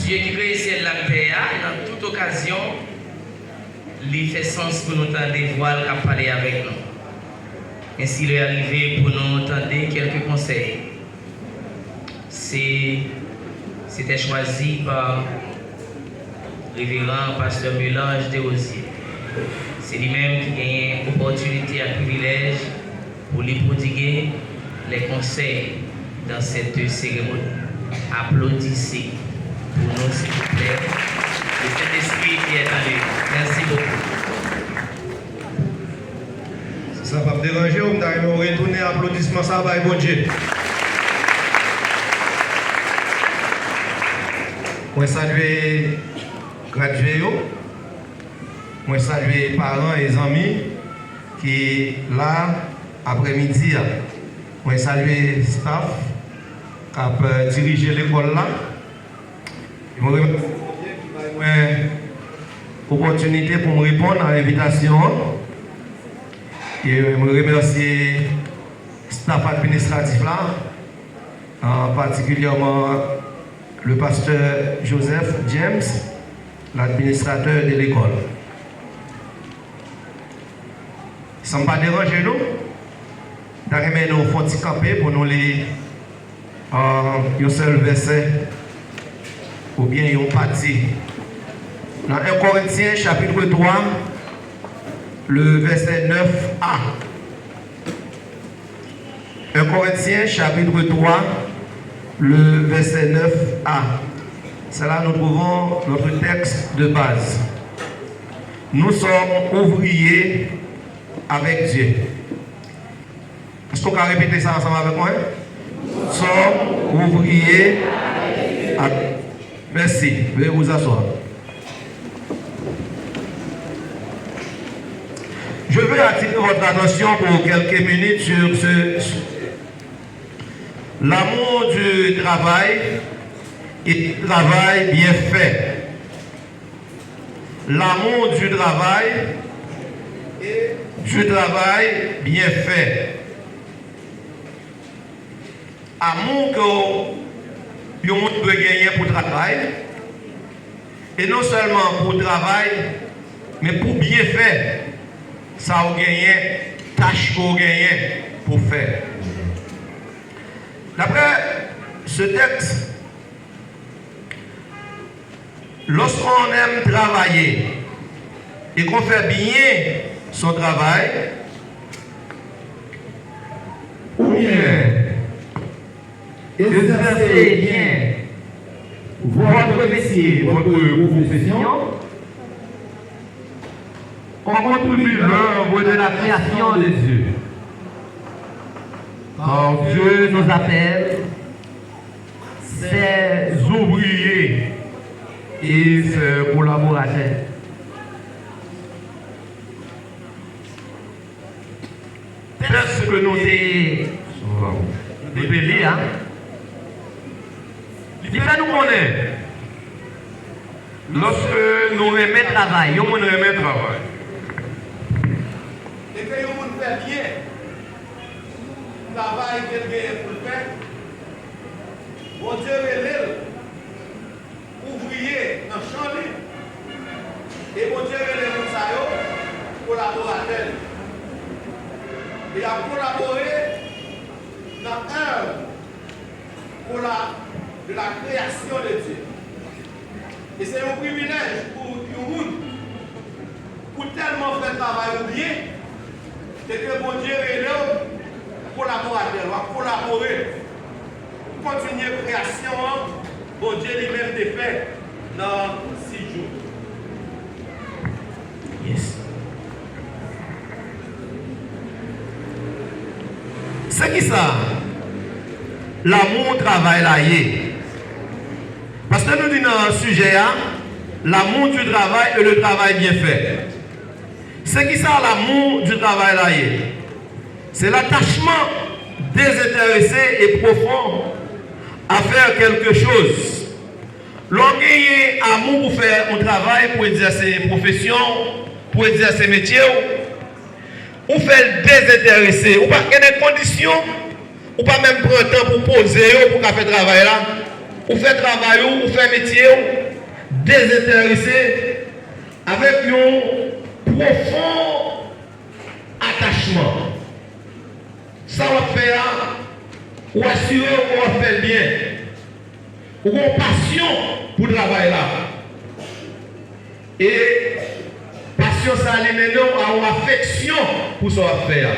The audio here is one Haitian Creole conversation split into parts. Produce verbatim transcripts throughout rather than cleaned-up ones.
Dye ki kreye syèl la ak tè a, nan tout okazyon, li fè sans pou nou tande vwa l k ap pale avèk nou. Ensi, lè a rive pou nou tande kèlke konsèy. Se, se te chwazi pa Reveran Pastè Milange Desrosiers. Se li menm ki genyen opòtinite ak privilèj pou li pwodige les conseils dans cette cérémonie. Aplodissez pour nous, s'il vous plaît, le Saint-Esprit qui est en lui. Merci beaucoup. Si sa p ap deranje w, m ta renmen w retounen aplodisman sa bay Bondye. Mwen salye gradye yo. Mwen salye paran e zanmi ki la aprèmidi a. Mwen salye staff k ap, eh, dirije lekòl la. E mwen remèsye Bondye ki bay mwen opòtinite pou m reponn a envitasyon an. E mwen remèsye staff administratif la, an patikilyèman le pasteur Joseph James, l'administrateur de l'école. San m pa deranje nou, m ta renmen nou fè yon ti kanpe pou nou li, ah, yon sèl vèsè oubyen yon pati. Nan en Korentyen, chapit twa, le vèsè nèf a. En Korentyen, chapit twa, le vèsè nèf a. C'est là nous trouvons notre texte de base. Nous sommes ouvriers avec Dieu. Èske w ka repete sa ansanm avèk mwen? Nous sommes ouvriers. Merci. Veuillez vous asseoir. Je veux attirer votre attention pour quelques minutes sur ce sujet. L'amour du travail et du travail bien fait. L'amour du travail et du travail bien fait. Amou ke yon moun dwe genyen pou travay, e non sèlman pou travay, men pou byenfè sa w genyen, tach ke w genyen pou fè. D'après ce texte, lorsqu'on aime travailler et qu'on fait bien son travail, ou bien exercer bien votre métier, votre profession, on contribue l'œuvre de la création de Dieu. Car Dieu nous appelle ses ouvriers et ses collaborateurs. Tèks ke nou te, nou te li a, li fè nou konnen, lòske nou renmen travay, yon moun renmen travay, e ke yon moun fè byen travay ke l genyen pou l fè, Bondye rele l ouvriye nan chan li. E Bondye rele moun sa yo kolaboratè li. E y ap kolabore nan èv kola-, de la création de Dieu. E se yon privilèj pou yon moun pou tèlman fè travay ou byen, e ke Bondye rele w kolaboratè l, w ap kolabore pou kontinye kreyasyon an Bondye li menm te fè nan sis jou. Yes. Se kisa lanmou travay la ye? Paske nou di nan sijè a, l'amour du travail et le travail bien fait. Se kisa l'amour du travail la ye? C'est l'attachement désintéressé et profond à faire quelque chose. Lè w genyen amou pou fè yon travay, pou egzèse pwofesyon w, pou egzèse metye w, ou fè l dezenterese. Ou pa gen de kondisyon, ou pa menm pran tan pou poze yo pou w ka fè travay la. Ou fè travay ou, ou fè metye w dezenterese, avèk yon pwofon atachman. Sa w ap fè a, ou asire w ke w ap fè l byen. Ou gen yon pasyon pou travay la. E pasyon sa a li mennen w a yon afeksyon pou sa w ap fè a.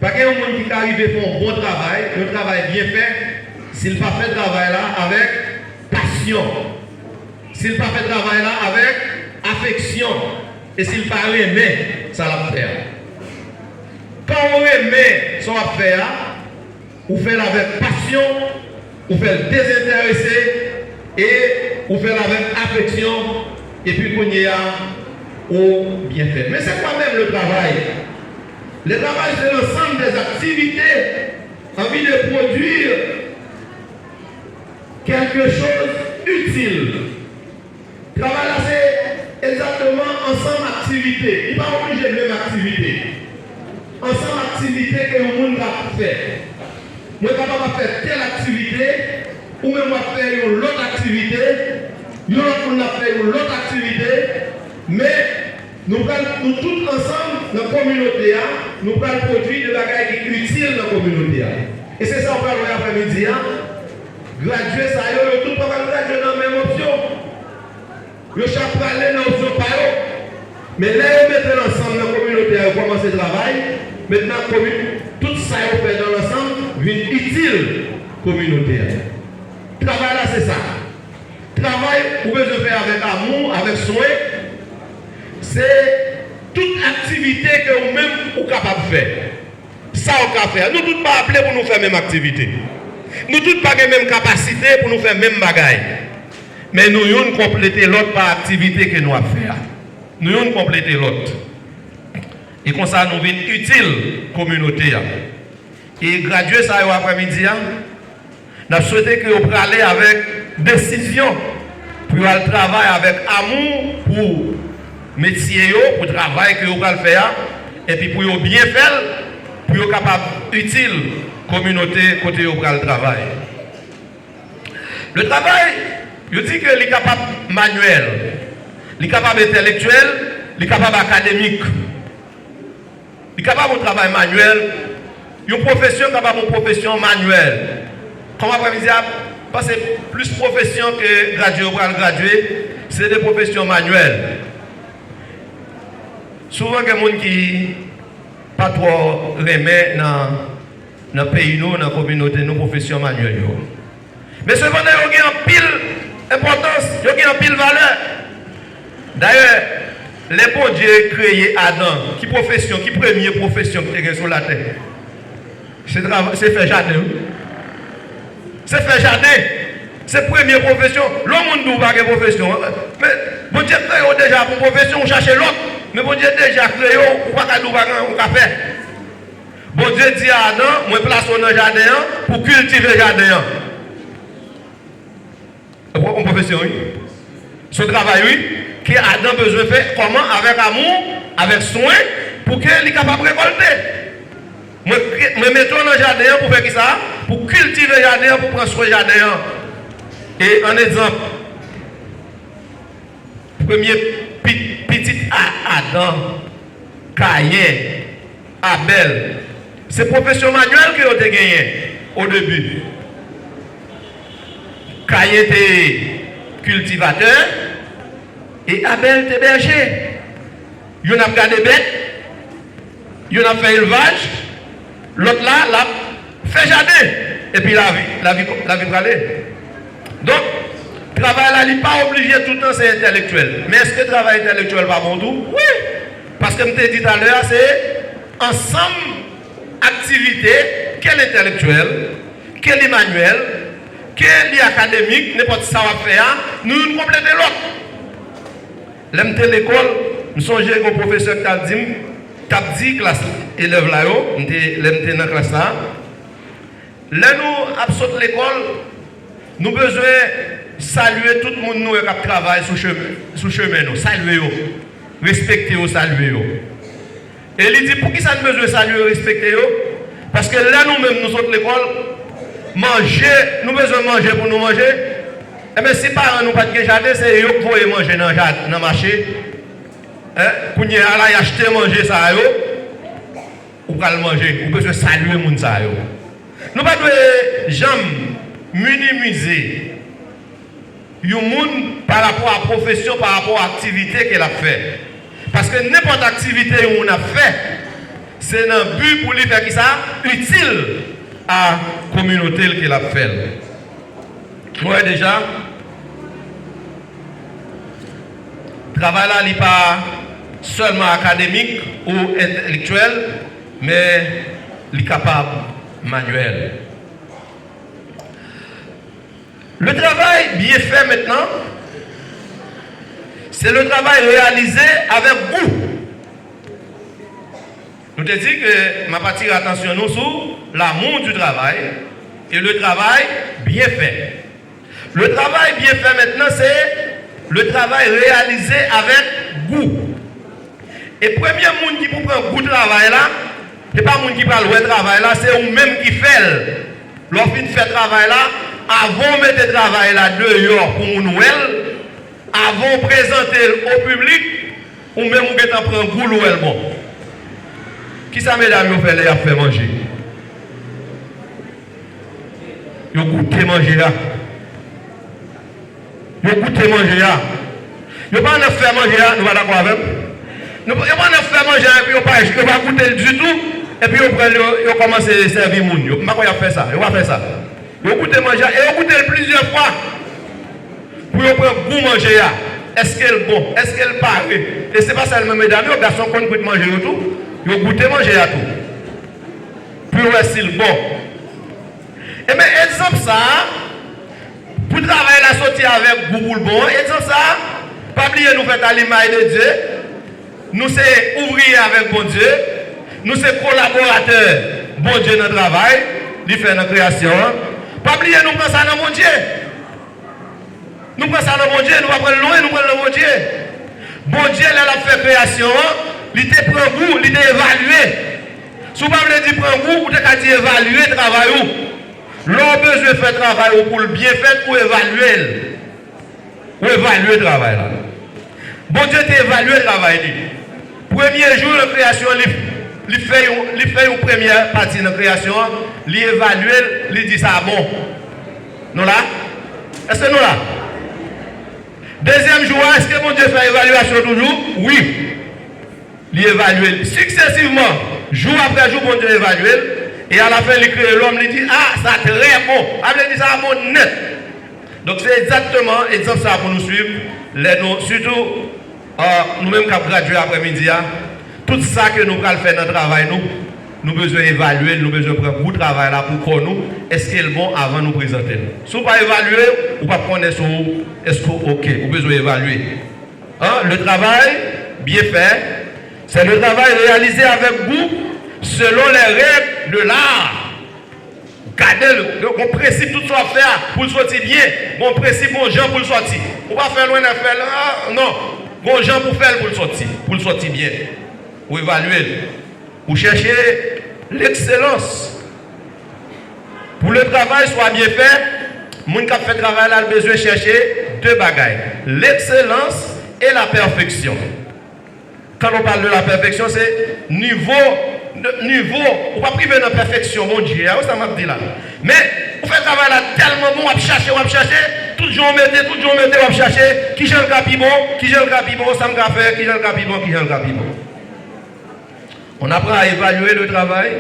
Pa gen yon moun ki ka rive fè yon bon travay, yon travay byen fè, si l pa fè travay la avèk pasyon, si l pa fè travay la avèk afeksyon, e si l pa renmen sa l ap fè a. Kan w renmen sa w ap fè a, ou fè l avèk pasyon, ou fè l dezenterese, e ou fè l avèk afeksyon, epi kounye a, ou byen fè. Mais c'est quoi même le travail? Le travail, c'est l'ensemble des activités en vue de produire quelque chose utile. Travay la se egzakteman ansanm aktivite. Li pa oblije menm aktivite. Ansanm aktivite ke yon moun ka fè. Mwen kapab ap fè tèl aktivite, ou menm w ap fè yon lòt aktivite, yon lòt moun ap fè yon lòt aktivite, men nou pral, nou tout ansanm nan kominote a, nou pral pwodui de bagay ki itil nan kominote a. E se sa w pral wè aprèmidi a. Gradye sa yo, yo tout pa pral gradye nan menm opsyon. Yo chak prale nan opsyon pa yo. Men lè yo mete l ansanm nan kominote a, yo kòmanse travay, mentnan komi-, tout sa yo fè nan lansanm vin itil kominote a. Travay la se sa. Travay ou bezwen fè avèk amou, avèk swen, se tout aktivite ke ou menm ou kapab fè. Sa w ka fè a. Nou tout pa aple pou nou fè menm aktivite. Nou tout pa gen menm kapasite pou nou fè menm bagay. Men nou youn konplete lòt pa aktivite ke nou ap fè a. Nou youn konplete lòt. E konsa nou vin itil kominote a. E gradye sa yo aprèmidi a, n ap swete ke yo prale avèk desizyon pou yo al travay avèk amou pou metye yo, pou travay ke yo pral fè a, epi pou yo byen fè l, pou yo kapab itil kominote kote yo pral travay. Le travay, yo di ke li kapab manyèl, li kapab entèlektyèl, li kapab akademik. Li kapab yon travay manyèl, yon pwofesyon kapab yon pwofesyon manyèl. Kòm aprèmidi a, m panse plis pwofesyon ke gradye yo pral gradye, se de pwofesyon manyèl. Souvan gen moun ki pa twò renmen nan, nan peyi nou, nan kominote nou, pwofesyon manyèl yo. Men sepandan, yo gen anpil enpòtans, yo gen anpil valè. Dayè, lè Bondye kreye Adan, ki pwofesyon, ki premye pwofesyon ki te gen sou latè? Se trava-, se fè jaden, wi. Se fè jaden. Se premye pwofesyon. Lè yon moun di w pa gen pwofesyon, men Bondye kreye w deja pou pwofesyon, ou chache lòt. Men Bondye deja kreye w, ou pa ka di w pa gen anyen ou ka fè. Bondye di a Adan, mwen plase w nan jaden an pou kiltive jaden an. Yon pwofesyon, wi. Se yon travay, wi, ke Adan bezwen fè. Kòman? Avèk amou, avèk swen, pou ke li kapab rekòlte. Mwen, mwen mete w nan jaden an pou fè kisa? Pou kiltive jaden an, pou pran swen jaden an. E an egzanp, premye pi-, pitit a Adan, Kayen, Abèl, se pwofesyon manyèl ke yo te genyen o debi. Kayen te kiltivatè e Abèl te bèje. Youn ap gade bèt, youn ap fè elvaj, lòt la, l ap fè jaden. Epi lavi, lavi, lavi prale. Donk, travay la, li pa oblije toutan se entèlektyèl. Men èske travay entèlektyèl pa bon tou? Wi! Paske m te di talè a, se ansanm aktivite, ke l entèlektyèl, ke li manyèl, ke li akademik, nenpòt sa w ap fè a, nou youn konplete lòt. Lè m te lekòl, m sonje gen yon pwofesè k t ap di m, t ap di klas elèv la yo, m te, lè m te nan klas la, lè nou ap sot lekòl, nou bezwen salye tout moun nou wè k ap travay sou chemen, sou chemen nou. Salye yo. Respekte yo, salye yo. E li di, poukisa n bezwen salye yo, respekte yo? Paske lè nou menm nou sot lekòl, manje, nou bezwen manje pou nou manje. Enben, si paran nou pa t gen jaden, se yo k voye manje nan ja-, nan mache. Hein? Kounye a la, y achte manje sa yo. Ou pral manje, ou bezwen salye moun sa yo. Nou pa dwe janm minimize yon moun pa rapò a pwofesyon, pa rapò a aktivite ke l ap fè. Paske nenpòt aktivite yon moun ap fè, se nan bi pou li fè kisa? Itil a kominote l ke l ap fè l. Nou wè deja, travay la, li pa sèlman akademik ou entèlektyèl, men li kapab manyèl. Le travay byen fè mentnan, se le travay reyalize avèk gou. Nou te di ke m ap atire atansyon nou sou l'amour du travail et le travail bien fait. Le travay byen fè mentnan, se le travay reyalize avèk gou. E premye moun ki pou pran gou travay la, se pa moun ki pral wè travay la, se ou menm ki fè l. Lè w fin fè travay la, avan w mete travay la deyò pou moun wè l, avan w prezante l o piblik, ou menm ou gentan pran gou l, ou wè l bon. Kisa medam yo fè lè y ap fè manje? Yo goute manje a. Yo goute manje a. Yo pa nan fè manje a, nou pa dakò avè m? Nou, yo pa nan fè manje a, epi yo pa, yo pa goute l ditou, epi yo pran l, yo, yo kòmanse sèvi moun yo. M pa kwè y ap fè sa. Yo pa fè sa. Yo goute manje a, e yo goute l plizyè fwa pou yo pran gou manje a. Èske l bon? Èske l pare? E se pa sèlman medam yo, gason konn kwit manje yo tou. Yo goute manje a tou. Pou yo wè si l bon. Ebyen, egzanp sa a, pou travay la soti avèk gou pou l bon, egzanp sa a, pa bliye nou fèt a limaj de Dye, nou se ouvriye avèk Bondye, nou se kolaboratè Bondye nan travay li fè nan kreyasyon an. Pa bliye nou pran sa nan Bondye. Nou pran sa nan Bondye, nou pa pran l lwen, nou pran l nan Bondye. Bondye, lè l ap fè kreyasyon an, li te pran gou, li te evalye. Si w pa vle di pran gou, ou te ka di evalye travay ou. Lè w bezwen fè travay ou pou l byen fèt, ou evalye l. Ou evalye travay la. Bondye te evalye travay li. Premye jou nan kreyasyon, li, li fè yon, li fè yon premyè pati nan kreyasyon an, li evalye l, li di sa bon. Nou la? Èske nou la? Dezyèm jou a, èske Bondye fè evalyasyon toujou? Wi. Li evalye l siksesivman, jou apre jou, Bondye evalye l, e alafen li kreye lòm, li di, ah, sa trè bon. Sa vle di sa bon nèt. Donk, se egzakteman egzanp sa a pou nou swiv, lè nou, sitou, ah, nou menm k ap gradye aprèmidi a, tout sa ke nou pral fè nan travay nou, nou bezwen evalye l, nou bezwen pran gou travay la pou kò nou, èske l bon avan nou prezante l. Si w pa evalye, ou p ap konnen si w, èske w oke, ou bezwen evalye. Hein, le travail bien fait, c'est le travail réalisé avec goût, selon les règles de l'art. Gade l, gon prensip tout sa w ap fè a, pou l soti byen. Gon prensip, gon jan pou l soti. Ou pa fè l lwen, fè l, ah, non. Gon jan pou fè l pou l soti, pou l soti byen. Ou evalye l. Ou chèche lekselans. Pou le travay swa byen fè, moun k ap fè travay la, l bezwen chèche de bagay, l'excellence et la perfection. Quand on parle de la perfection, se nivo, nivo, ou p ap rive nan pèfeksyon Bondye a, wi, sa m ap di la. Men, ou fè travay la tèlman bon, w ap chache, w ap chache, tout jan w mete, tout jan w mete, w ap chache, kijan l ka pi bon, kijan l ka pi bon, sa m ka fè, kijan l ka pi bon, kijan l ka pi bon. On apprend à évaluer le travail,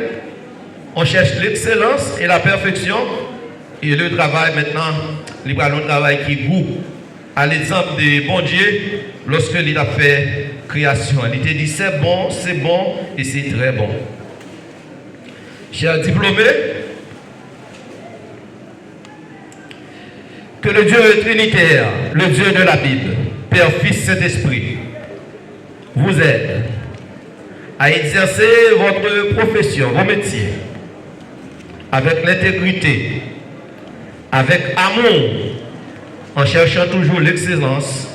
on cherche l'excellence et la perfection, et le travail maintenant, li pral yon travay ki gou. A l'exemple de Bondye, lòske li t ap fè kreyasyon an, li te di, c'est bon, c'est bon et c'est très bon. Chers diplômés, que le Dieu trinitaire, le Dieu de la Bible, Père, Fils, Saint-Esprit, vous aide à exercer votre profession, vos métiers, avec l'intégrité, avec amour, en cherchant toujours l'excellence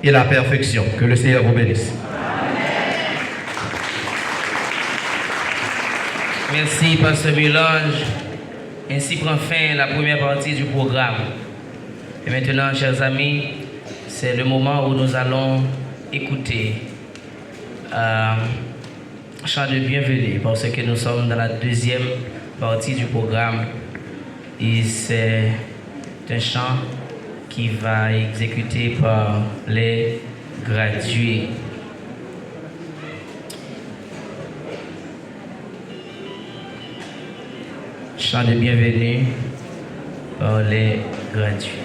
et la perfection. Que le Seigneur vous bénisse. Merci, Pasteur Milange. Ainsi prend fin la première partie du programme. Et maintenant, chers amis, c'est le moment où nous allons écouter, euh, chant de bienvenue, parce que nous sommes dans la deuxième partie du programme. Et c'est un chant qui va exécuter par les gradués. Chant de bienvenue par les gradués.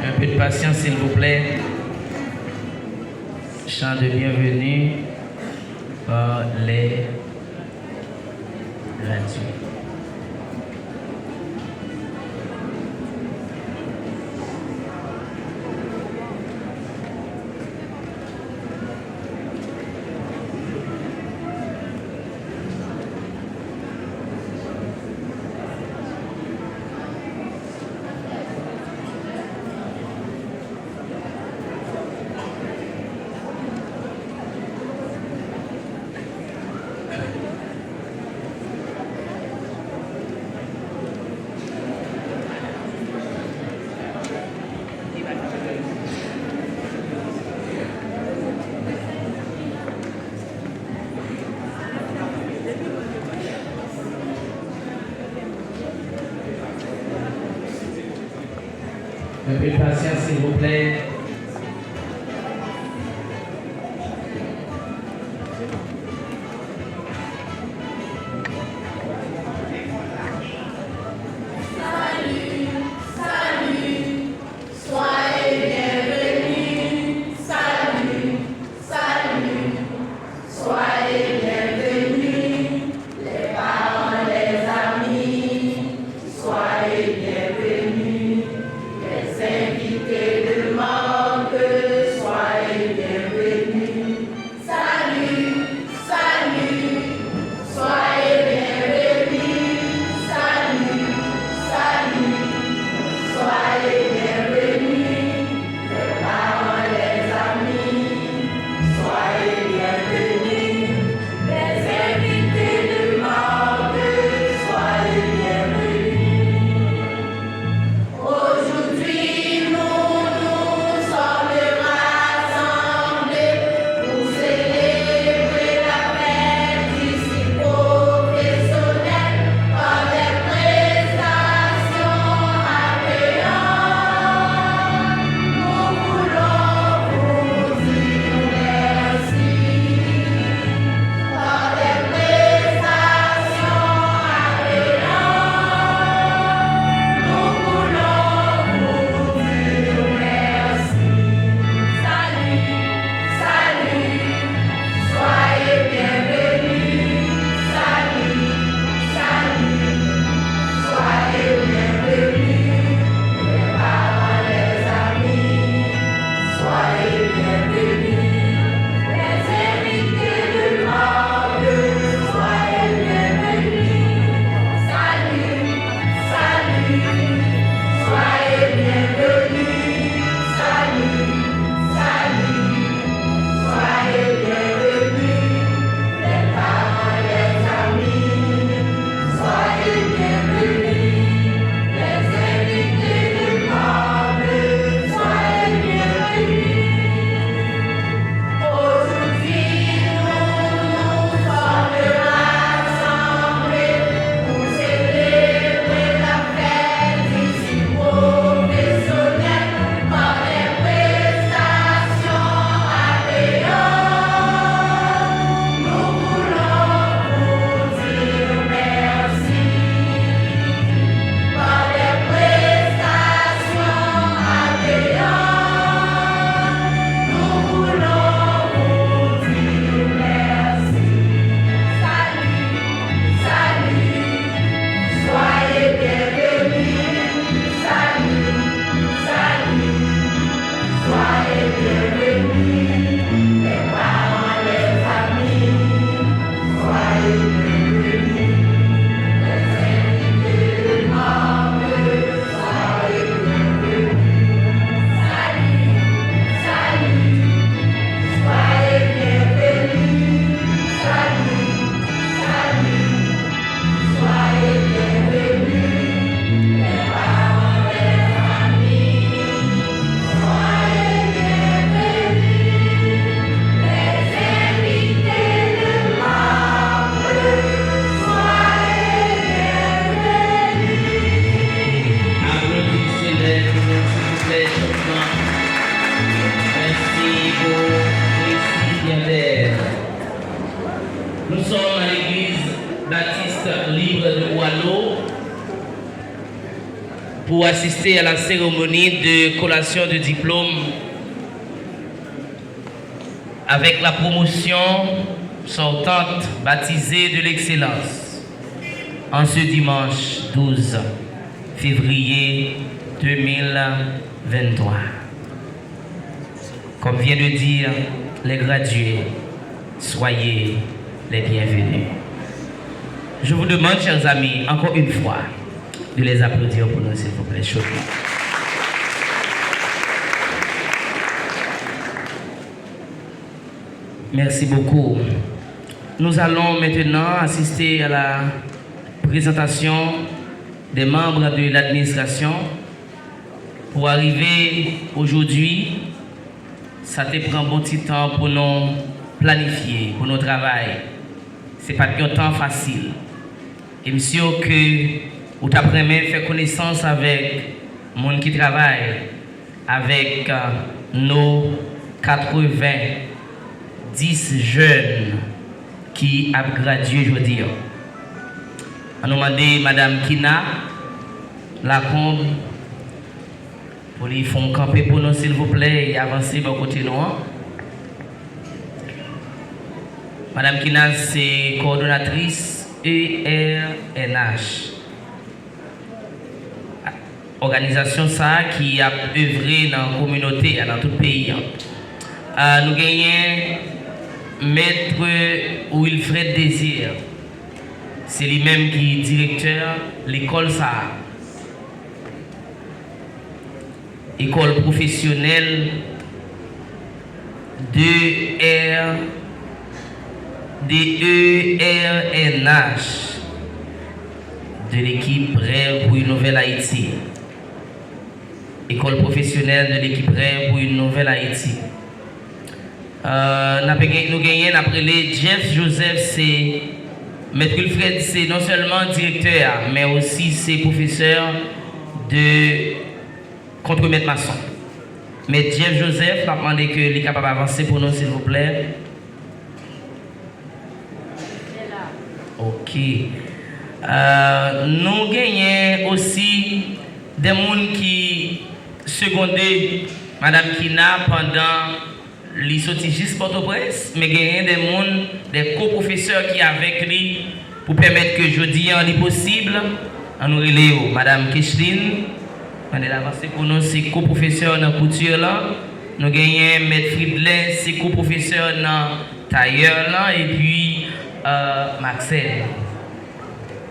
Un peu de patience, s'il vous plaît. Chant de bienvenue par les gradués. Un peu de patience, s'il vous plaît. Salut, salut, soyez bienvenus. Salut, salut, soyez bienvenus. Les parents, les amis, soyez bienvenus. Les invités de marque, soyez bienvenus. Salut, salut, soyez bienvenus. Salut, salut, soyez bienvenus. Les parents, les amis, soyez bienvenus. Les invités de marque, soyez bienvenus. Aujourd'hui, nous nous sommes rassemblés pour célébrer la fête du cycle professionnel par des prestations agréables. Nous voulons vous dire merci. Par des prestations agréables, nous voulons vous dire merci. Salut, salut, soyez bienvenus. Salut, salut, soyez bienvenus. Les parents, les amis, soyez bienvenus. Les invités de marque, soyez bienvenus. Salut, salut, soyez bienvenus. Salut, salut, soyez bienvenus. Les parents, les amis, soyez bienvenus. Les invités de marque, soyez bienvenus. Aujourd'hui, nous nous sommes rassemblés pour célébrer la fête du cycle professionnel par des prestations agréables. Nous voulons vous dire merci. Par des prestations agréables, nous voulons vous dire merci. Salut, salut, soyez bienvenus. Salut, salut, soyez bienvenus. Les parents, les amis, soyez bienvenus. Les invités de marque, soyez bienvenus. Salut, salut, soyez bienvenus. Salut, salut, soyez bienvenus. Les parents, les amis, soyez bienvenus. Les invités de marque, soyez bienvenus. Aplodisez les, s'il vous plaît, chaudement. Merci pour récipiendaire. Nous sommes à l'église baptiste libre de Boileau pour assister à la cérémonie de collation de diplôme avec la promotion sortante baptisée de l'excellence en ce dimanche douze février deux mille vingt-trois. Comme vient de dire, les gradués, soyez les bienvenus. Je vous demande, chers amis, encore une fois, de les applaudir pour nous, s'il vous plaît, chaudement. Merci beaucoup. Nous allons maintenant assister à la présentation des membres de l'administration. Pou arive ojodi, sa te pran bon ti tan pou nou planifye, pou nou travay. Se pa t yon tan fasil. E m si ke ou t ap renmen fè konesans avèk moun ki travay Avèk euh, nou katreven dis jèn ki ap gradye jodi a. An nou mande Madanm Kina Lakonb pou li fè yon kanpe pou nou silvouplè e avanse bò kote nou an. Madanm Kina se kowòdonatris E R N H. Òganizasyon sa a ki ap evre nan kominote a, nan tout peyi an. Ah, nou genyen Mèt Wilfred Désir, se li menm ki direktè lekòl sa a. École professionnelle de R de E R N H de l'équipe Rêve pour une Nouvelle Haïti. École professionnelle de l'équipe Rêve pour une Nouvelle Haïti. Euh, n ap gen, nou genyen, n ap rele Jeff Joseph, se Mèt Wilfred, se non sèlman direktè a, men osi se pwofesè de kontremèt mason. Mèt Jeff Joseph, n ap mande ke li kapab avanse pou nou, silvouplè. Ok. Euh, nou genyen osi de moun ki segonde Madanm Kina pandan li soti jis Pòtoprens, men genyen de moun, de ko-pwofesè ki avèk li pou pèmèt ke jodi a li posib. An nou rele yo, Madanm Kechlin, mande l avanse pou nou, se ko-pwofesè nan kouti lan. Nou genyen Mèt Fridlin, se ko-pwofesè nan tayè lan, epi euh, Maxène.